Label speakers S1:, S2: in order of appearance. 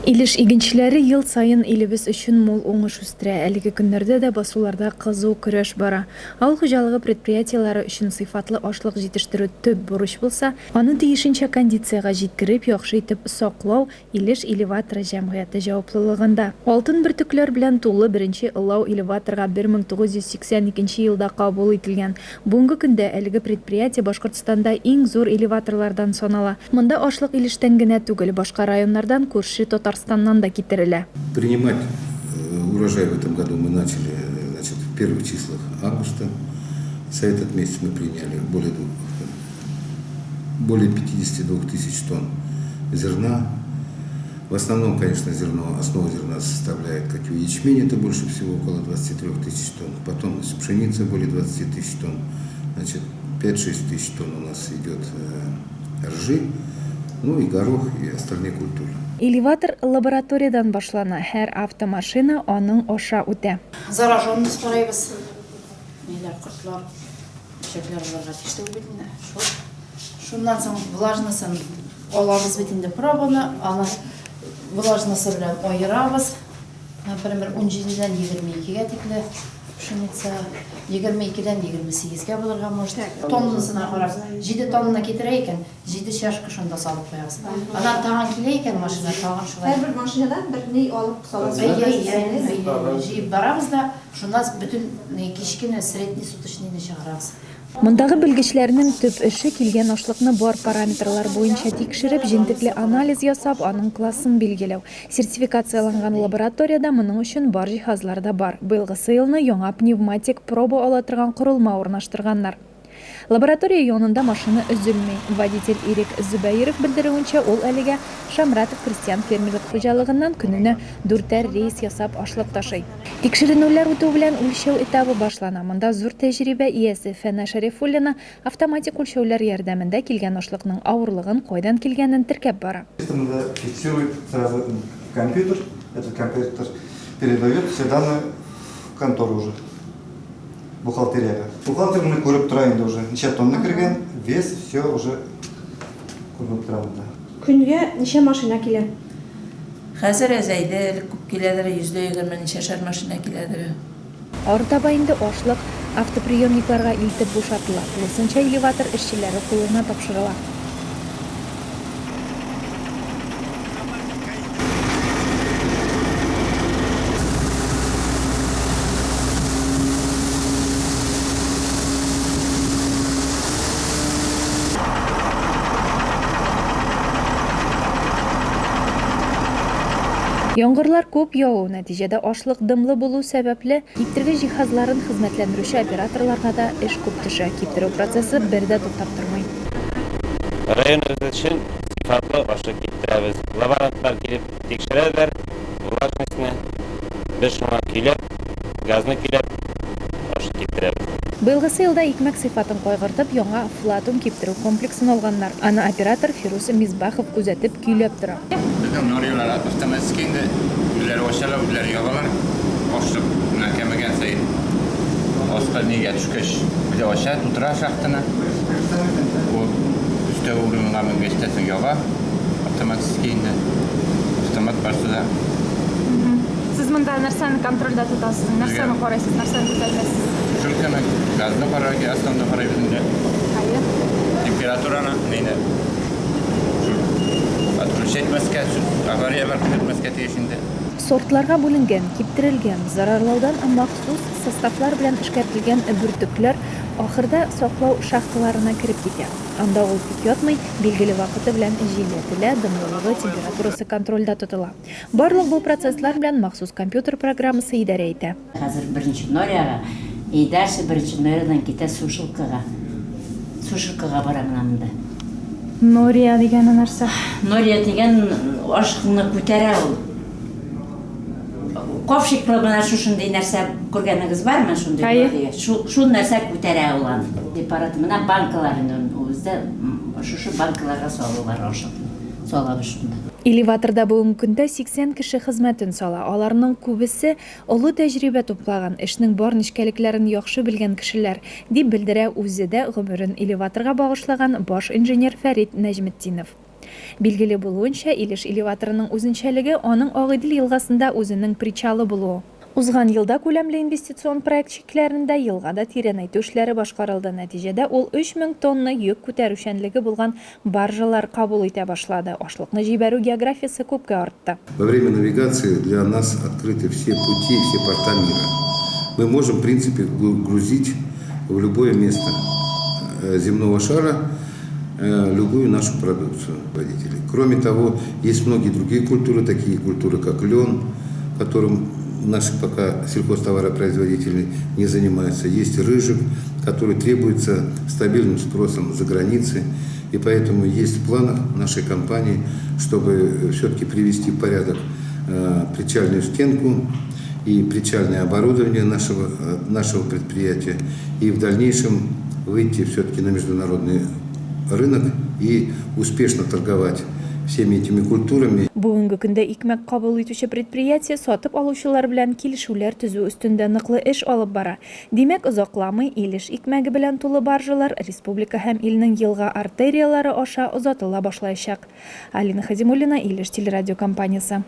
S1: Илеш игенчеләре ел саен илебез өчен мул уңыш үстерә. Әлеге көннәрдә дә басуларда кызу көрәш бара. Авыл хуҗалыгы предприятиеләре өчен сыйфатлы ашлык җитештерү төп бурыч булса, аны тиешенчә кондициягә җиткереп, яхшы итеп саклау Илеш элеваторы җәмгыяте җаваплылыгында. Алтын бөртекләр белән тулы беренче ылау элеваторга 1982 елда кабул ителгән. Бүгенге көндә әлеге предприятие Башкортстанда иң зур элеваторлардан санала. Монда ашлык Илештән генә түгел, башка районнардан, күрше Татарстаннан да китерелә.
S2: Принимать урожай в этом году мы начали, значит, в первых числах августа. За этот месяц мы приняли более двух, более 52 тысяч тонн зерна. В основном, конечно, зерно, основу зерна составляет как и ячмень, это больше всего около 23 тысяч тонн. Потом пшеница более 20 тысяч тонн. Значит, 5-6 тысяч тонн у нас идет ржи, ну и горох, и остальные культуры.
S1: Элеватор лабораториядән башлана, һәр автомашина аның аша үтә.
S3: Зараженность карыйбыз, ниләр, кортлар, бөҗәкләр булырга тиеш түгел бит инде. Шул. Шуннан соң влажнысын алабыз бит инде пробаны, аны влажносы белән аерабыз. Например, 17-дән 22-гә тикле пшеница, 22-дән 28-гә булырга может. Тоннасына карап, 7 тонна китерә икән, 7 чашка шунда салып куябыз. Аннан тагын килә икән машина, тагын шулай.
S4: Һәрбер машинадан бер ни алып саласыз.
S3: Әйе, әйе, әйе, җыеп барабыз да, шуннан бөтен кичкене средний суточныйны чыгарабыз.
S1: Мондагы белгечләрнең төп эше, килгән ашлыкны бар параметрлар буенча тикшереп, җентекле анализ ясап, аның классын билгеләү. Сертификацияләнгән лабораториядә моның өчен бар җиһазлар да бар. Быелгысы елны яңа пневматик проба ала торган корылма урнаштырганнар. Лаборатория янында машина өзелми. Водитель Ирек Зөбәеров белдерүенчә, ул әлегә Шамратов крестьян-фермерлык хуҗалыгыннан көненә дүртәр рейс ясап ашлык ташый. Тикшеренүләр үтү белән үлчәү этабы башлана. Монда зур тәҗрибә иясе Фәнә Шәрифуллина автоматик үлчәүләр ярдәмендә килгән ашлыкның авырлыгын, кайдан килгәнен теркәп бара.
S5: Системада фиксирует сразу компьютер, этот компьютер передает все данные в контору уже. Бухгалтериягә. Бухгалтер моны күреп тора инде уже. Ничә тонна кергән, вес, все уже күренеп тора монда.
S4: Көнгә ничә машина килә?
S6: Хәзер әзәйде, элек күп киләдер, 120 ничәшәр машина киләдер.
S1: Арытаба инде ашлык автоприемникларга илтеп бушатыла, тулысынча элеватор эшчеләре кулына тапшырыла. Яңгырлар күп яву, нәтиҗәдә ашлык дымлы булу сәбәпле, киптергеч җиһазларын хезмәтләндерүче операторларга да эш күп төшә. Киптерү процессы бер дә туктап тормый.
S7: Районыбыз өчен сыйфатлы ашлык киптерәбез. Лаборантлар килеп тикшерәләр влажностьны. Без шуңа көйләп, газны көйләп ашлык киптерәбез.
S1: Быелгысы елда икмәк сыйфатын кайгыртып, яңа Флатум киптерү комплексын алганнар. Аны оператор Фирус Мисбахов күзәтеп, көйләп тора.
S8: Безнең норилар автоматически инде, үзләре ачалар, үзләре ябалар. Ашлык менә кәмегән саен аска нигә төшкәч, үзе ача, тутыра шахтаны. Ул өстәге урынга менгәч тә соң яба автоматически инде. Автомат барсы да.
S9: Сез монда нәрсәне контрольдә тотасыз? Нәрсәне карыйсыз, нәрсәне күзәтәсез?
S8: Шул кебек газны карарга, основны карыйбыз инде.
S9: Әйе.
S8: Температураны нейне шул отключать итмәскә, аварияләр күзәтмәскә тиеш инде.
S1: Сортларга бүленгән, киптерелгән, зарарлаудан махсус составлар белән эшкәртелгән бөртекләр ахырда саклау шахталарына кереп китә. Анда ул тик ятмый, билгеле вакыты белән җилләтелә, дымлылыгы, температурасы контрольдә тотыла. Барлык бу процесслар белән махсус компьютер программасы идарә итә.
S10: Хәзер беренче Норяга, и дальше беренче Норядан китә сушилкага. Сушилкага бара менә монда.
S9: Нория дигәне нәрсә?
S10: Нория дигән ашыкны күтәрә ул. Ковшиклы менә шушындый нәрсә күргәнегез бармы? Шундый
S9: Әйе.
S10: Шул, шул нәрсә күтәрә ул аны. Препарат менә банкалар инде үзе шушы банкаларга салалар ашыкны. Салабыз шунда.
S1: Элеваторда бүгенге көндә 80 кеше хезмәтен сала. Аларның күбесе, олы тәҗрибә туплаган, эшнең бар нечкәлекләрен яхшы белгән кешеләр, дип белдерә үзе дә гомерен элеваторга багышлаган баш инженер Фәрит Нәҗметдинов. Билгеле булуынча, Илеш элеваторының үзенчәлеге, аның Агыйдел елгасында үзенең причалы булуы. Узган елда күләмле инвестицион проект чикләрендә елгада тирәнәйтү эшләре башкарылды, нәтиҗәдә ул 3000 тонна йөк күтәрүчәнлеге булган баржалар кабул итә башлады, ашлыкны җибәрү географиясе күпкә артты.
S2: Во время навигации для нас открыты все пути и все порта мира. Мы можем, в принципе, грузить в любое место земного шара любую нашу продукцию водителей. Кроме того, есть многие другие культуры, такие культуры, как лен, которым наши пока сельхозтоваропроизводители не занимаются. Есть рыжик, который требуется стабильным спросом за границей. И поэтому есть в планах нашей компании, чтобы все-таки привести в порядок причальную стенку и причальное оборудование нашего предприятия. И в дальнейшем выйти все-таки на международный рынок и успешно торговать всеми этими культурами.
S1: Бүгенге көндә икмәк кабул итүче предприятие сатып алучылар белән килешүләр төзү өстендә ныклы эш алып бара. Димәк, озакламый Илеш икмәге белән тулы баржалар республика һәм илнең елга артерияләре аша озатыла башлаячак. Алина Хадимуллина, Илеш телерадиокомпаниясе.